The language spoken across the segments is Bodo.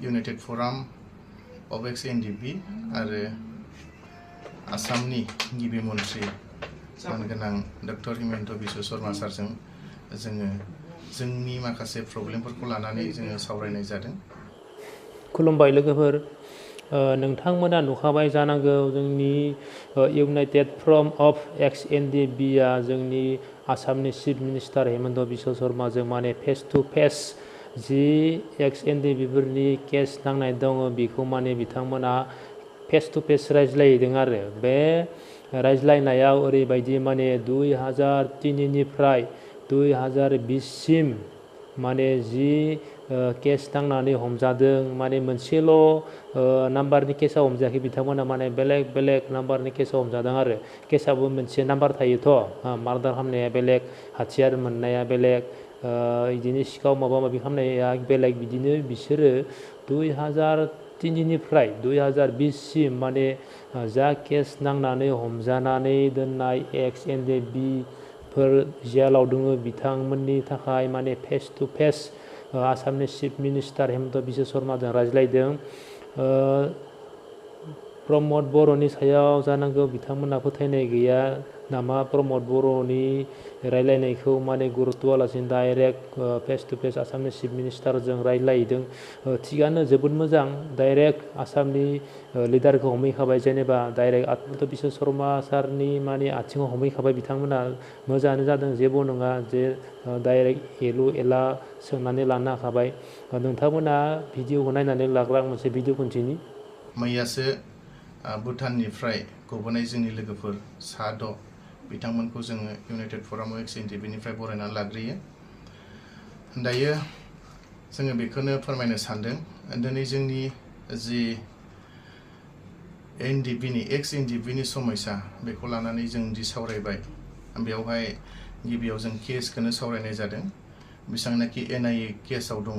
इउनाइटेड फराम अफ एक्स एनडिपि आरो आसामनि गिबि मन्थ्रि मानगोनां डक्टर हिमन्त बिश्व शर्मा सारजों जोङो जोंनि माखासे प्रब्लेमफोरखौ लानानै जोङो सावरायनाय जादों। खुलुमबाय लोगोफोर, नोंथांमोना नुखाबाय जानांगौ जोंनि इउनाइटेड फराम अफ एक्स एनडिपिआ जोंनि आसामनि चिफ मिनिस्टार हिमन्त बिश्व शर्माजों माने फेस टु फेस जि एक्स एनडिपिफोरनि केस नांनाय दङ बेखौ माने बिथांमोना फेस टु फेस रायज्लायदों आरो बे रायज्लायनायाव ओरैबायदि माने 2003निफ्राय 2020सिम माने जि केस नांनानै हमजादों माने मोनसेल' नाम्बारनि केसाव हमजायाखै बिथांमोना माने बेलेग बेलेग नाम्बारनि केसाव हमजादों आरो केसाबो मोनसे नाम्बार थायोथ' मार्डार खालामनाया बेलेग, हाथियार मोननाया बेलेग, बिदिनो सिखाव माबा माबि खालामनाया बेलेग, बिदिनो बिसोरो 2003निफ्राय 2020सिम माने जा केस नांनानै हमजानानै दोननाय एक्स एनडिपिफोर जेलाव दङ बिथांमोननि थाखाय माने फेस टु फेस आसामनि चिफ मिनिस्टार हिमन्त बिश्व शर्माजों रायज्लायदों। प्रमद बर'नि सायाव जानांगौ बिथांमोना फोथायनाय गैया नामा प्रमद बर'नि रायज्लायनायखौ माने गुरुत्व होआलासिनो डाइरेक्ट फेस टु फेस आसामनि चिफ मिनिस्टारजों रायज्लायदों। थिगानो जोबोद मोजां, डाइरेक्ट आसामनि लिडारखौ हमहैखाबाय, जेनेबा डाइरेक्ट हिमन्त बिश्व शर्मा सारनि माने आथिङाव हमहैखाबाय बिथांमोना, मोजाङानो जादों, जेबो नङा जे डाइरेक्ट एलु एला सोंनानै लानो हाखाबाय। नोंथांमोना भिडिअखौ नायनानै लाग्रा मोनसे भिडिअ खिन्थिनि। मैयासो भुटाननिफ्राय गबोनाय जोंनि लोगोफोर सा 6 बिथांमोनखौ जोङो इउनाइटेड फराम अफ एक्स एनडिपिनिफ्राय बरायनानै लाग्रोयो। दायो जोङो बेखौनो फोरमायनो सानदों, दिनै जोंनि जि एनडिपिनि एक्स एनडिपिनि समस्या बेखौ लानानै जों दि सावरायबाय, बेवहाय गिबियाव जों केसखौनो सावरायनाय जादों। बेसेबांनाखि एनआइए केसाव दङ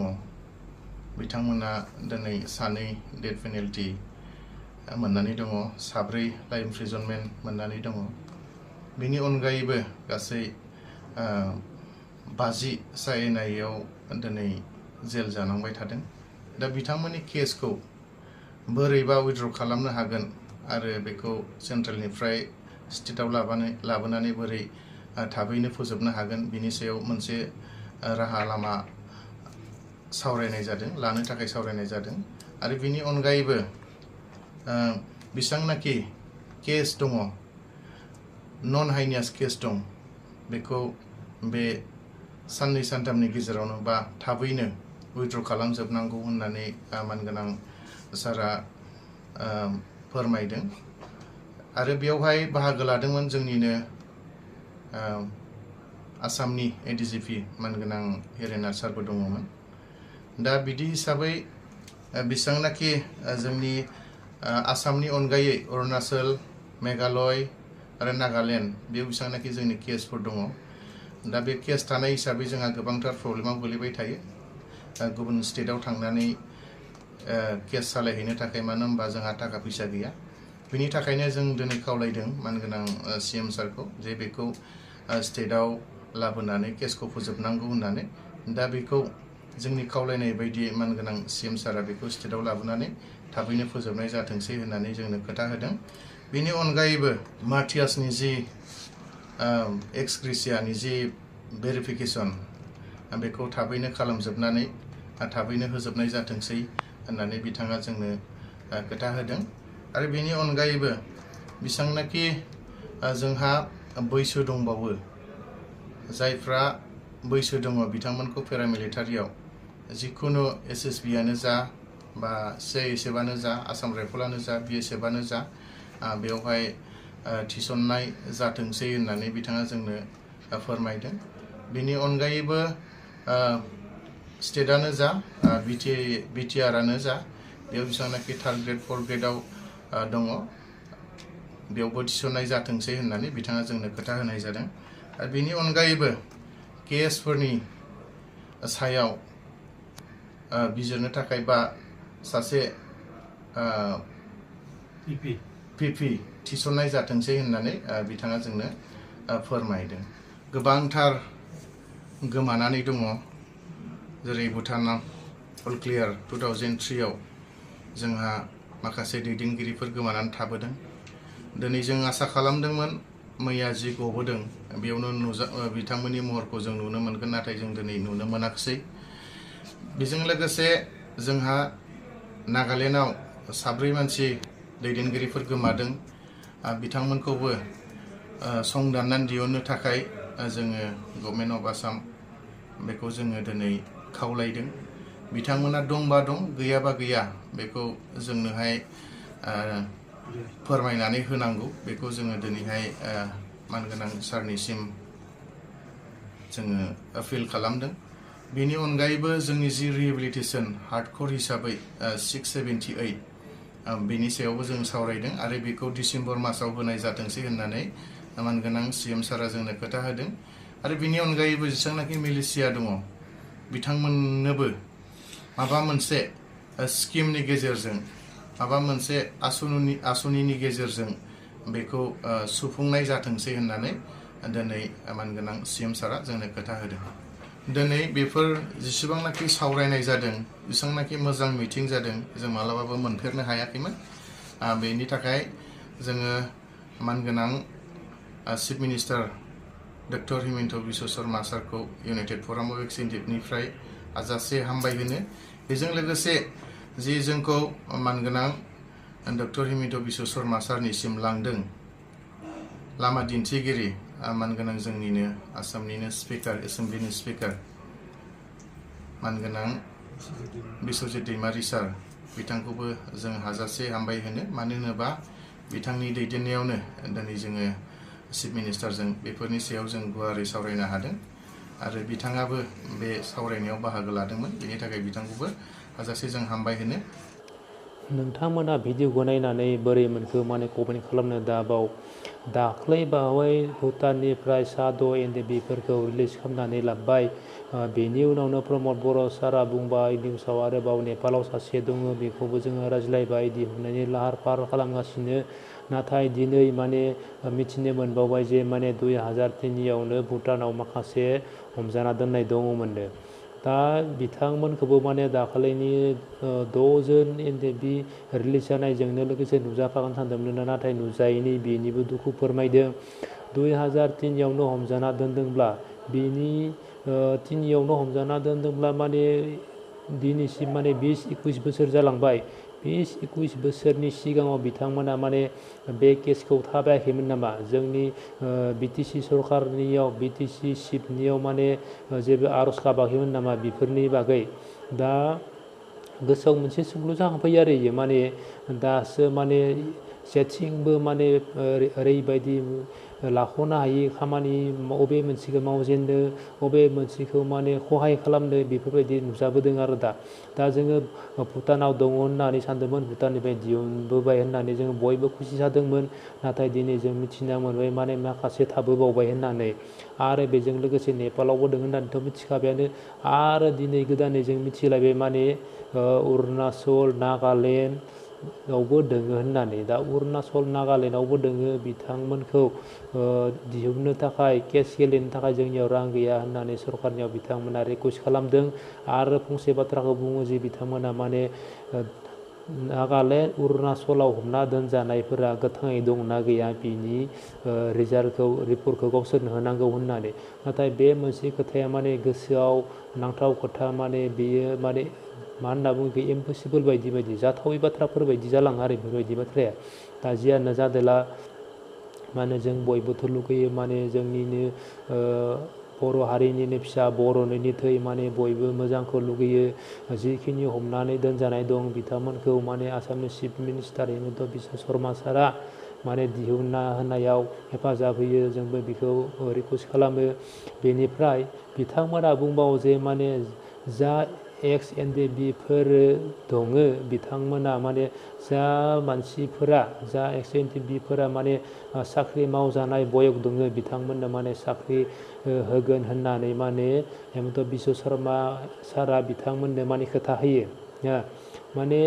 बिथांमोना दिनै 2 डेथ पेनाल्टि मोननानै दङ, 7 लाइफ इमप्रिजनमेन्ट मोननानै दङ। बेनि अनगायैबो गासै 50 एनआइएआव दिनै जेल जानांबाय थादों। दा बिथांमोननि केसखौ बोरैबा उइथड्र खालामनो हागोन आरो बेखौ सेन्ट्रेलनिफ्राय स्टेटआव लाबोनानै बोरै थाबैनो फोजोबनो हागोन बिनि सायाव मोनसे राहा लामा सावरायनाय जादों, लानो थाखाय सावरायनाय जादों। आरो बिनि अनगायैबो बेसेबांनाखि केस दङ, नन हाइनियास केस दं, बेखौ बे 2-3 गेजेरावनो बा थाबैनो उइथड्र खालामजोबनांगौ होननानै मानगोनां सारा फोरमायदों। आरो बेवहाय बाहागो लादोंमोन जोंनिनो आसामनि एडिजिपि मानगोनां हिरेन सारबो दङमोन। दा बिदि हिसाबै बेसेबांनाखि जोंनि आसामनि अनगायै अरुणाचल, मेघालय आरो नागालेण्ड बेयाव बेसेबांनाखि जोंनि केसफोर दङ, दा बे केस थानाय हिसाबै जोंहा गोबांथार प्रब्लेमाव गोलैबाय थायो गुबुन स्टेटआव थांनानै केस सालायहैनो थाखाय, मानो होनबा जोंहा थाखा फैसा गैया। बिनि थाखायनो जों दिनै खावलायदों मानगोनां सीएम सारखौ जे बेखौ स्टेटआव लाबोनानै केसखौ फोजोबनांगौ होननानै। दा बेखौ जोंनि खावलायनाय बायदि मानगोनां सीएम सारा बेखौ स्टेटआव लाबोनानै थाबैनो फोजोबनाय जाथोंसै होननानै जोंनो खोथा होदों। बेनि अनगायैबो माथियासनि जि एक्स ग्रेसियानि जि भेरिफिकेसन बेखौ थाबैनो खालामजोबनानै थाबैनो होजोबनाय जाथोंसै होननानै बिथाङा जोंनो खोथा होदों। आरो बेनि अनगायैबो बेसेबांनाखि जोंहा बैसो दंबावो, जायफ्रा बैसो दङ बिथांमोनखौ पेरामिलिटारियाव जिखुनु एसएसबिआनो जा बा सिआइएसएफआनो जा, आसाम राइफलानो जा, बिएसएफआनो जा, बेवहाय थिसननाय जाथोंसै होननानै बिथाङा जोंनो फोरमायदों। बेनि अनगायैबो स्टेटआनो जा, बिटिआरआनो जा, बेयाव बेसेबांनाखि 3rd ग्रेड 4th ग्रेडआव दङ बेयावबो थिसननाय जाथोंसै होननानै बिथाङा जोंनो खोथा होनाय जादों। आरो बेनि अनगायैबो केसफोरनि सायाव बिजिरनो थाखाय बा सासे पिपि थिसननाय जाथोंसै होननानै बिथाङा जोंनो फोरमायदों। गोबांथार गोमानानै दङ, जेरै भुटान अल क्लियार 2003 आव जोंहा माखासे दैदेनगिरिफोर गोमानानै थाबोदों। दिनै जों आसा खालामदोंमोन मैया जि गबोदों बेयावनो बिथांमोननि महरखौ जों नुनो मोनगोन, नाथाय जों दिनै नुनो मोनाखिसै। बेजों लोगोसे जोंहा नागालेण्डआव 7 मानसि दैदेनगिरिफोर गोमादों। बिथांमोनखौबो संदाननानै दिहुननो थाखाय जोङो गभर्नमेन्ट अफ आसाम बेखौ जोङो दिनै खावलायदों। बिथांमोना दंबा दं, गैयाबा गैया, बेखौ जोंनोहाय फोरमायनानै होनांगौ। बेखौ जोङो दिनैहाय मानगोनां सारनिसिम जोङो आपिल खालामदों। बेनि अनगायैबो जोंनि जि रिहेबिलिटेसन हार्डक'र हिसाबै 678 बेनि सायावबो जों सावरायदों आरो बेखौ डिसेम्बर मासाव होनाय जाथोंसै होननानै मानगोनां CM सारा जोंनो खोथा होदों। आरो बेनि अनगायैबो जेसेबांनाखि मिलिशिया दङ बिथांमोननोबो माबा मोनसे स्किमनि गेजेरजों, माबा मोनसे आसनिनि गेजेरजों बेखौ सुफुंनाय जाथोंसै होननानै दिनै मानगोनां CM सारा जोंनो खोथा होदों। दिनै बेफोर जेसेबांनाखि सावरायनाय जादों, जेसेबांनाखि मोजां मिटिं जादों, जों मालाबाबो मोनफेरनो हायाखैमोन। बेनि थाखाय जोङो मानगोनां chief minister doctor Himanta Biswa Sharma सारखौ इउनाइटेड फराम अफ एक्स-इन्डियानिफ्राय हाजासे हामबायहोनो, बेजों लोगोसे जि जोंखौ मानगोनां डक्टर हिमन्त बिश्व शर्मा सारनिसिम लांदों लामा दिन्थिगिरि मानगोनां जोंनिनो आसामनिनो स्पिकार, एसेम्ब्लिनि स्पिकार मानगोनां बिश्वजित दैमारि सार, बिथांखौबो जों हाजासे हामबाय होनो। मानो होनोबा बिथांनि दैदेननायावनो दिनै जोङो चिफ मिनिस्टारजों बेफोरनि सायाव जों गुवारै सावरायनो हादों आरो बिथाङाबो बे सावरायनायाव बाहागो लादोंमोन। बेनि थाखाय बिथांखौबो हाजासे जों हामबाय होनो। नोंथांमोना भिडिअखौ नायनानै बोरै मोनखो माने कमेन्ट खालामनो दाबाव। दाख्लै बावै भुटाननिफ्राय सा 6 NDBफोरखौ रिलिज खालामनानै लाबोबाय। बेनि उनावनो प्रमद बर' सारा बुंबाय निउसाव आरोबाव नेपालाव सासे दङ, बेखौबो जोङो रायज्लायबाय, दिहुननायनि लाहार फाहार खालामगासिनो। नाथाय दिनै माने मिथिनो मोनबावबाय जे माने 2003आवनो भुटानाव माखासे हमजाना दोननाय दङमोननो। दा बिथांमोनखौबो माने दाखालिनि 6 जन NDB रिलिज जानायजोंनो लोगोसे नुजाफागोन सानदोंमोन, नाथाय नुजायैनि बेनिबो दुखु फोरमायदों। 2003आवनो हमजाना दोनदोंब्ला, बेनि 3आवनो हमजाना दोनदोंब्ला माने दिनैसिम माने 20-21 बोसोर जालांबाय। 20-21 बोसोरनि सिगाङाव बिथांमोना माने बे केसखौ थाबायाखैमोन नामा? जोंनि BTC सरकारनियाव, BTC चिफनियाव माने जेबो आर'ज गाबाखैमोन नामा बेफोरनि बागै? दा गोसोआव मोनसे सोंलु जाखांफैयो आरो इयो माने दासो माने जेथिंबो माने ओरैबायदि लाख'नो हायि खामानि, अबे मोनसेखौ मावजेननो, अबे मोनसेखौ माने खहाय खालामनो, बेफोरबायदि नुजाबोदों आरो दा जोङो भुटानाव दङ होननानै सानदोंमोन, भुटाननिफ्राय दिहुनबोबाय होननानै जोङो बयबो खुसि जादोंमोन। नाथाय दिनै जों मिथिना मोनबाय माने माखासे थाबोबावबाय होननानै। आरो बेजों लोगोसे नेपालावबो दङ होननानैथ' मिथिखाबायानो। आरो दिनै गोदानै जों मिथिलायबाय माने अरुणाचल, नागालेण्डआवबो दोङो होननानै। दा अरुणाचल, नागालेण्डआवबो दोङो, बिथांमोनखौ दिहुननो थाखाय, केस गेलेनो थाखाय जोंनियाव रां गैया होननानै सरकारनियाव बिथांमोना रिकुवेस्ट खालामदों। आरो फंसे बाथ्राखौ बुङो जे बिथांमोना माने नागालेण्ड, अरुणाचलाव हमना दोनजानायफोरा गोथाङै दंना गैया बिनि रिपर्टखौ गावसोरनो होनांगौ होननानै। नाथाय बे मोनसे खोथाया माने गोसोआव नांथाव खोथा, माने बेयो माने मा होनना बुङो, बे इम्पसिबोल बायदि जाथावै बाथ्राफोर बायदि जालाङो आरो बेफोरबायदि बाथ्राया। दा जियानो जादोला माने जों बयबोथ' लुगैयो माने जोंनिनो बर' हारिनिनो फिसा, बर'निनो थै, माने बयबो मोजांखौ लुगैयो। जिखिनि हमनानै दोनजानाय दं बिथांमोनखौ माने आसामनि चिफ मिनिस्टार हिमन्त बिश्व शर्मा सारा माने दिहुनना होनायाव हेफाजाब होयो। जोंबो बेखौ रिकुवेस्ट खालामो। बेनिफ्राय बिथांमोना बुंबावो जे माने जा ex-NDBफोर दङ, बिथांमोना माने जा मानसिफोरा, जा ex-NDBफोरा माने साख्रि मावजानाय बयग दङ, बिथांमोननो माने साख्रि होगोन होननानै माने हिमन्त बिश्व शर्मा सारा बिथांमोननो माने खोथा होयो। माने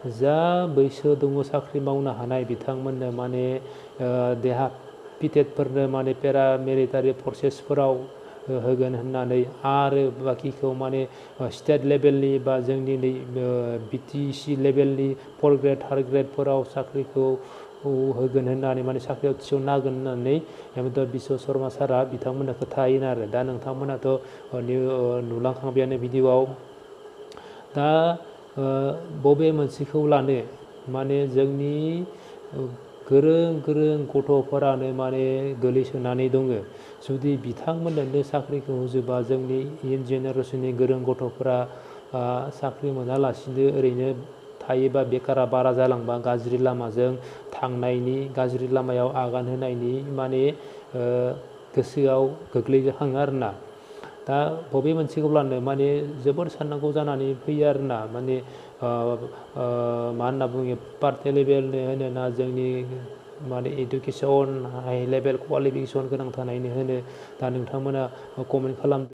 जा बैसो दङ साख्रि मावनो हानाय बिथांमोननो माने देहा फिटेटफोरनो माने पेरामिलिटारि फर्सेसफोराव होगोन होननानै आरो बाखिखौ माने स्टेट लेभेलनि बा जोंनि नै BTC लेभेलनि 4 ग्रेड 3 ग्रेडफोराव साख्रिखौ होगोन होननानै माने साख्रियाव थिसननो हागोन होननानै हेमन्त बिश्व शर्मा सारा बिथांमोननो खोथायोन आरो दा नोंथांमोनाथ' नुलांखांबायानो भिडिअआव दा बबे मोनसेखौ लानो माने जोंनि गोरों गथ'फोरानो माने गोलैसोनानै दङ जुदि बिथांमोननो साख्रिखौ होजोबा जोंनि इयुन जेनेरेसननि गोरों गथ'फोरा साख्रि मोनालासिनो ओरैनो थायोबा बेकारा बारा जालांबा गाज्रि लामाजों थांनायनि गाज्रि लामायाव आगान होनायनि माने गोसोआव गोग्लैखाङो आरोना दा बबे मोनसेखौ लानो माने जोबोर साननांगौ जानानै फैयो आरोना माने मा होनना बुङो पार्टि लेभेलनो होनोना जोंनि माने इडुकेसन हाइ लेभेल क्वालिफिकेसन गोनां थानायनो होनो दा नोंथांमोना कमेन्ट खालामदो